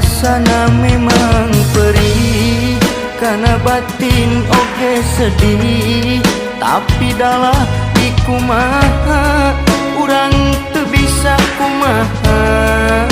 Rasana memang perih, karena batin oge sedih. Tapi dalah dikumaha, urang teu bisa kumaha.